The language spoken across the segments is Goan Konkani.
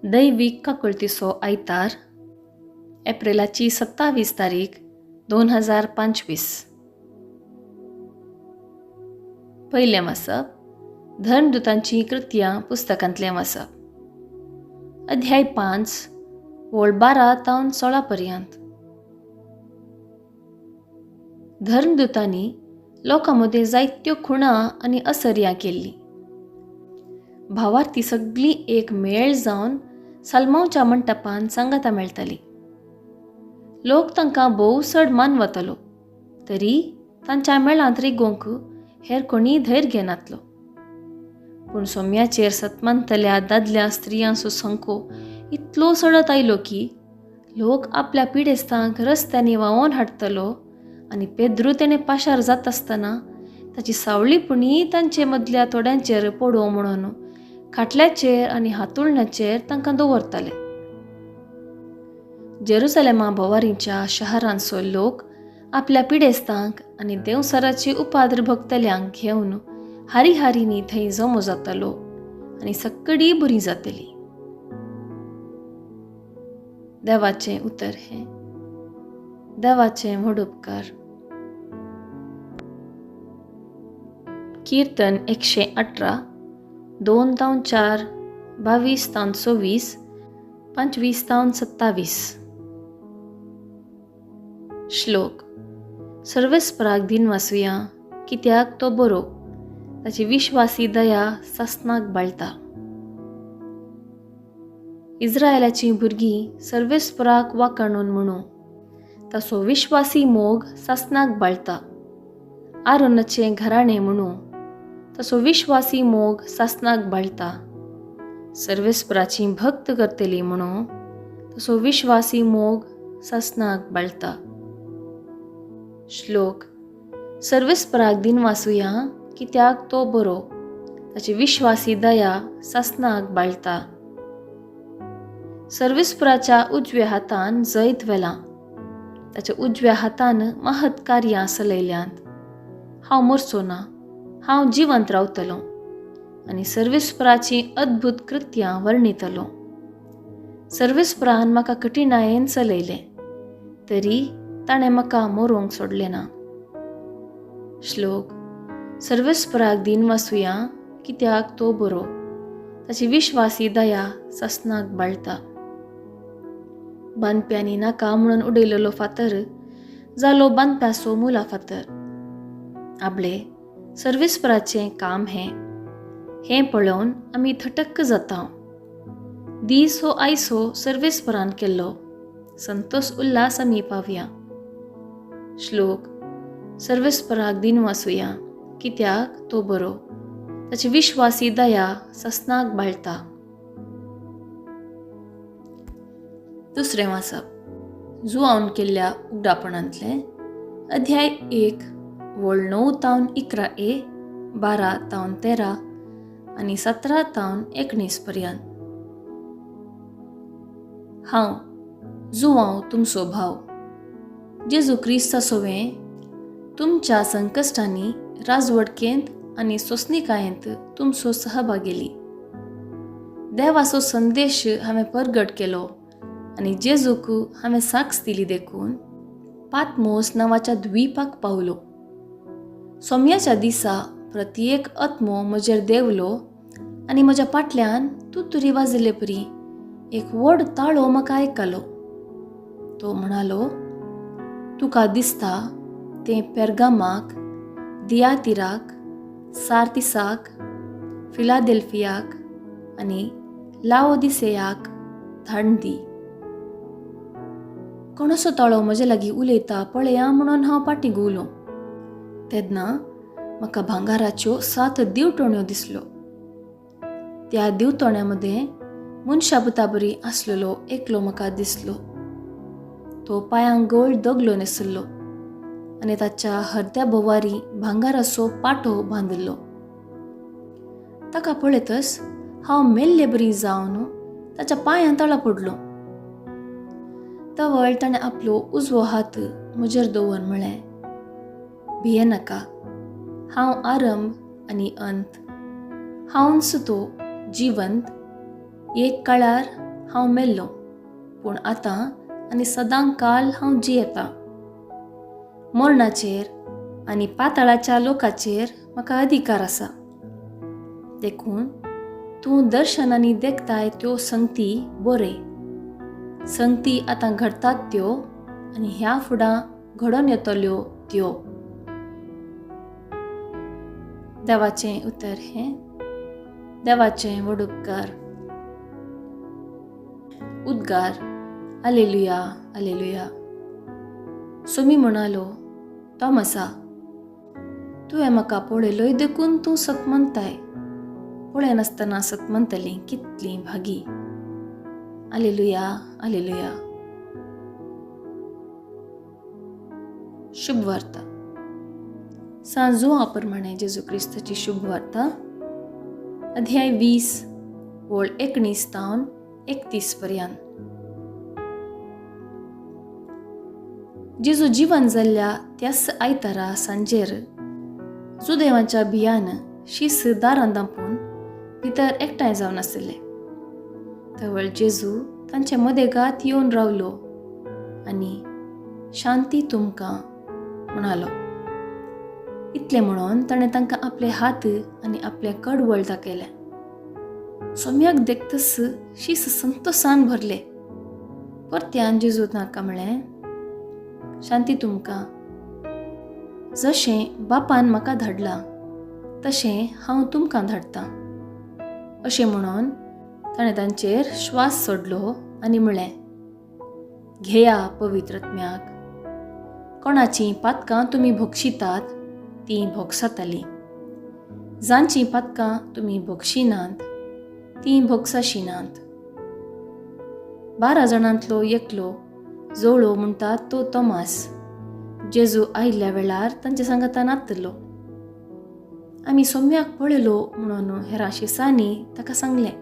दैवीक काकुळतीचो आयतार, एप्रिलाची 27 तारीख 2025. पयलें वाचप धर्मदुतांचीं कृत्यां पुस्तकांतलें वाचप, अध्याय 5 ओळ 12 तावन 16 पर्यंत. धर्मदुतांनी लोकां मदीं जायत्यो खुणां आनी असर्यां केल्लीं. भावार्थी सगळीं एक मेळ जावन सालमांवच्या मंटपान सांगाता मेळटाली. लोक तांकां भोव चड मानवतालो, तरी तांच्या मेळांत रिगोवंक हेर कोणीय धैर्य घेनातलो. पूण सोम्याचेर सतमानतल्या दादल्या स्त्रियांचो संको इतलो चडत आयलो की लोक आपल्या पिडेस्तांक रस्त्यांनी व्हांवोवन हाडटलो आनी पेद्रू तेणें पाशार जाता आसतना ताची सावळी पुणी तांचे मदल्या थोड्यांचेर पडोवं म्हणून खाटल्याचेर आनी हातुळण्याचेर तांकां दवरताले. जेरुसलेमा भोवारीच्या शहरांचो लोक आपल्या पिडेस्तांक आनी देंवसराची उपाद्र भोगतल्यांक घेवन हारी हारींनी थंय जमो जातालो आनी सक्कडी बरी जातली. देवाचें उतर हें. देवाचें व्हड उपकार. कीर्तन 118, 2 तावन 4, 22 तावन 24, 25 तावन 27. श्लोक. सर्वेस्पराक दिन वासुया, कित्याक तो बरो, ताची विश्वासी दया सासनाक बाळता. इस्रायलाचीं भुरगीं सर्वेस्पराक वाकाणून म्हणू, ताचो विश्वासी मोग सासनाक बाळता. आरोनाचें घराणें म्हणू, ताचो विश्वासी मोग सासनाक बाळता. सर्वेस्पराची भक्त करतली म्हणू, ताचो विश्वासी मोग सासनाक बाळता. श्लोक. सर्वेस्पराक दिन वासुया, कित्याक तो बरो, ताची विश्वासी दया सासनाक बाळता. सर्वेस्पराच्या उजव्या हातान जैत वेलां, ताच्या उजव्या हातान महत् कार्यां चलयल्यांत. हांव मरचो ना, हांव जिवंत रावतलो आनी सर्वेस्पराचीं अद्भूत कृत्यां वर्णितलो. सर्वेस्परान म्हाका कठिणायेन चलयलें, तरी ताणें म्हाका मरोवंक सोडलें ना. श्लोक. सर्वेस्पराक दिन वासुया, कित्याक तो बरो, ताची विश्वासी दया सासनाक बाळता. बांदप्यांनी नाका म्हणून उडयलेलो फातर जालो बांदप्याचो मुला फातर. आपले सर्वेस्पराचें काम हें, हें पळोवन आमी थटक्क जाता. दीस हो आयसो सर्वेस्परान केल्लो, संतोष उल्हास आमी पावया. श्लोक. सर्वेस्पराक दिन वासुया, कित्याक तो बरो, ताची विश्वासी दया सासनाक बाळता. दुसरें वाचप जुआवन केल्ल्या उगडापणांतलें, अध्याय 1 वळ 9 तावन 11 ए, 12 तावन 13 आनी 17 तावन 19 पर्यंत. हांव जुआंव तुमचो भाव जेजू क्रिस्ता सोवें तुमच्या संकश्टांनी राजवटकेंत आनी सोंसणिकायेंत तुमचो सहभागेली. देवाचो संदेश हांवें परगट केलो आनी जेजूक हांवें साक्ष दिली देखून पातमोस नांवाच्या द्वीपाक पावलो. सोम्याच्या दिसा प्रत्येक आत्मो म्हजेर देंवलो आनी म्हज्या फाटल्यान तुतुरी वाजयले परी एक व्हड ताळो म्हाका आयकलो. तो म्हणालो, तुका दिसता तें पेर्गामाक, दियातिराक, सार्तिसाक, फिलादेल्फियाक आनी लाओदिसेयाक धाडून दी. कोणाचो ताळो म्हजे लागीं उलयता पळया म्हणून हांव फाटीं घुंवलो. तेन्ना म्हाका भांगाराच्यो 7 दिवटण्यो दिसल्यो. त्या दिवटण्या मदें मनशा पुता बरी आसलेलो एकलो म्हाका दिसलो. तो पांयांक गोळ दगलो न्हेसिल्लो आनी ताच्या हरद्या भोवारी भांगाराचो पाटो बांदिल्लो. ताका पळयतच हांव मेल्ले बरी जावन ताच्या पांयां तळा पडलो. तवळ ताणें आपलो उजवो हात म्हजेर दवरून म्हळें, भियेनाका, हांव आरंभ आनी अंत, हांवच तो जिवंत. एक काळार हांव मेल्लो, पूण आतां आनी सदां काल हांव जियेतां. मरणाचेर आनी पाताळाच्या लोकाचेर म्हाका अधिकार आसा. देखून तूं दर्शनांनी देखताय त्यो संगती बरय. संगती आतां घडटात त्यो आनी ह्या फुडां घडोवन येतल्यो त्यो. देवाचें उतर हें. देवाचें व्हड उपकार. उद्गार. आलेलुया, आलेलुया. सोमी म्हणालो, तॉमसा, तुवें म्हाका पळयलोय देखून तूं सत मानताय. पळयनासतना सत मानतलीं कितलीं भागी. आलेलुया, आलेलुया. शुभ वार्ता. सांत जुवांव प्रमाणे जेजू क्रिस्ताची शुभ वार्ता, अध्याय 20, ओळ 19 तावन 31 पर्यंत. जेजू जिवन जाल्ल्या त्याच आयतारा सांजेर जुदेवांच्या भियान शीस दारां दांपून भितर एकठांय जावन आशिल्ले. तवळ जेजू तांचे मदेगात येवन रावलो आनी शांती तुमकां म्हणालो. इतलें म्हणून ताणें तांकां आपले हात आनी आपलें कडवळ दाखयलें. सोम्याक देखतच शीस संतोसान भरले. परत्यान जेजू तांकां म्हळें, शांती तुमकां. जशें बापान म्हाका धाडलां तशें हांव तुमकां धाडटां. अशें म्हणून ताणें तांचेर श्वास सोडलो आनी म्हळें, घेया पवित्र आत्म्याक. कोणाचीं पातकां तुमी भोगशितात तीं भोगसातालीं, जांचीं पातकां तुमी भोगशिनात तीं भोगसाशिनात. 12 जाणांतलो एकलो, जोळो म्हणटात तो तोमास, जेजू आयिल्ल्या वेळार तांच्या सांगातान नातलो. आमी सोम्याक पळयलो म्हणून हेरां शिसांनी ताका सांगलें.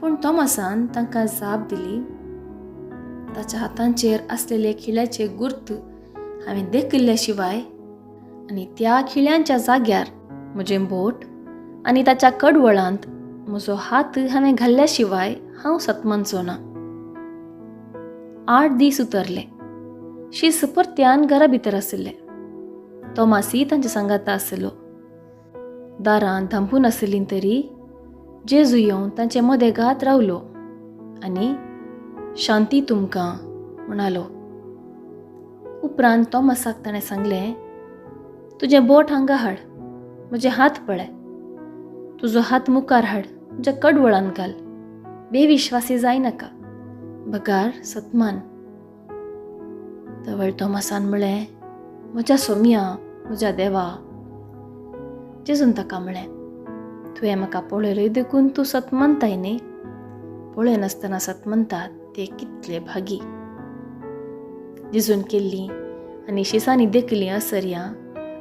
पूण तोमासान तांकां जाप दिली, ताच्या हातांचेर आसलेले खिळ्याचे गुर्त हांवें देखिल्ल्या शिवाय आनी त्या खिळ्यांच्या जाग्यार म्हजें बोट आनी ताच्या कडवळांत म्हजो हात हांवें घाल्ल्या शिवाय हांव सतमानचो ना. 8 दीस उतरले. शीस परत्यान घरा भितर आशिल्ले. तोमासी तांच्या सांगाता आशिल्लो. दारां धांपून आशिल्लीं तरी जेजू येवन तांचे मदेगात रावलो आनी शांती तुमकां म्हणालो. उपरांत तोमासाक ताणें सांगलें, तुजें बोट हांगा हाड, म्हजे हात पळय. तुजो हात मुखार हाड, म्हज्या कडवळान घाल. बेविश्वासी जायनाका, बगार सतमान. तवळ तोमासान म्हळें, म्हज्या सोम्या, म्हज्या देवा. जेजून ताका म्हळें, तुवें म्हाका पळयलोय देखून तूं सत मानताय न्ही. पळयनासतना सत मानतात ते कितले भागी. जेजून केल्लीं आनी शिसांनी देखिल्लीं असर्यां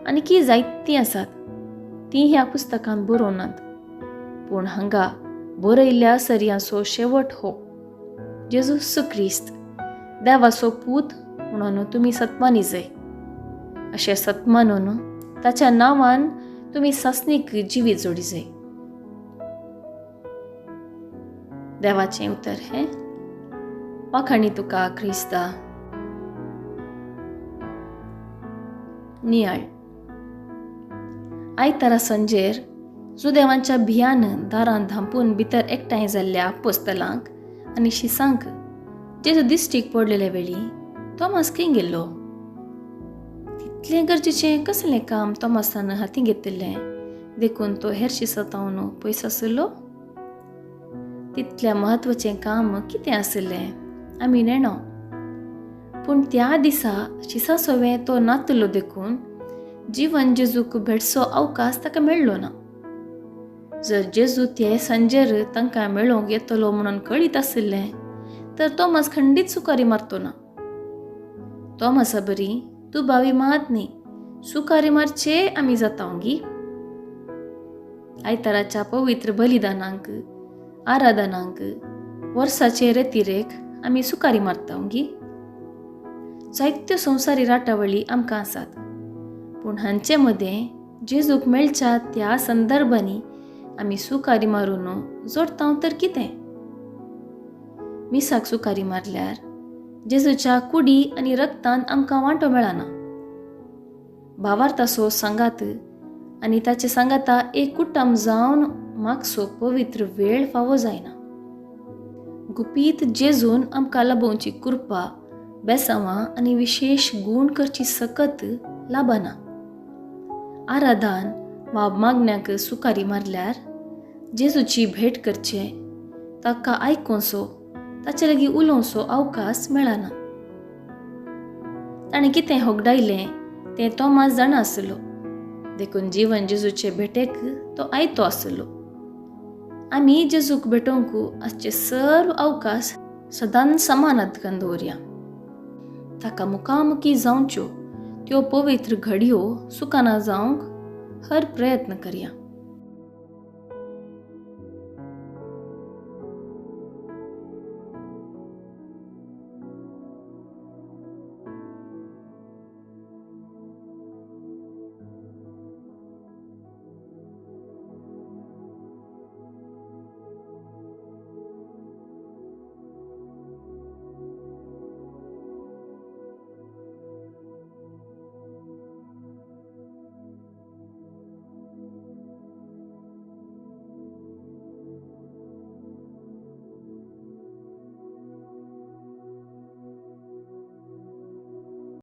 आनी की जायतीं आसात, तीं ह्या पुस्तकांत बरोवनात. पूण हांगा बरयल्ल्या असर्यांचो शेवट हो, जेजू क्रिस्त देवाचो पूत म्हणून तुमी सतमानी जाय. अशें सतमानून ताच्या नांवान तुमी सासणीक जिवीत जोडी जाय. देवाचें उतर हें. वाखाणी तुका क्रिस्ता. नियाळ. आयतारा सांजेर जुदेवांच्या भियान दारां धांपून भितर एकठांय जाल्ल्या आपोस्तलांक आनी शिसांक जेजू दिश्टीक पडलेले वेळी तोमास खंय गेल्लो? तितलें गरजेचें कसलें काम तोमासान हातीं घेतिल्लें देखून तो हेर शिसां तावन पयस आशिल्लो? तितलें म्हत्वाचें काम कितें आशिल्लें आमी नेणो. पूण त्या दिसा शिसां सवें तो नातलो देखून जिवन जेजूक भेटचो अवकाश ताका मेळ्ळो ना. जर जेजू ते सांजेर तांकां मेळोवंक येतलो म्हणून कळीत आशिल्लें तर तोमास खंडीत सुकारी मारतो ना. तोमासा बरी दुबावी मात न्ही, सुकारी मारचे आमी जाता गी. आयताराच्या पवित्र बलिदानांक, आराधनांक, वर्साचे रेतिरेक आमी सुकारी मारता गी. जायत्यो संवसारी राटावळी आमकां आसात, पूण हांचे मदें जेजूक मेळच्या त्या संदर्भांनी आमी सुकारी मारून जोडटा तर कितें? मिसाक सुकारी मारल्यार जेजूच्या कुडी आनी रक्तान आमकां वांटो मेळना. भावार्थाचो सांगात आनी ताचे सांगाता एक कुटुंब जावन मागसो पवित्र वेळ फावो जायना. गुपीत जेजून आमकां लाभोवची कृपा, बेसांवां आनी विशेश गूण करची सकत लाबना. आराधान वा मागण्याक सुकारी मारल्यार जेजूची भेट करचे, ताका आयकोसो, ताचे लागीं उलोवचो अवकाश मेळना. ताणें कितें होगडायलें तें तोमास जाणा आसलो, देखून जीवन जेजूचे भेटेक तो आयतो आसलो. आमी जेजूक भेटोवंक आसचे सर्व अवकाश सदांच समानात दवरया. ताका मुखामुखी जावच्यो त्यो पवित्र घडयो सुकाना जावंक हर प्रयत्न करया.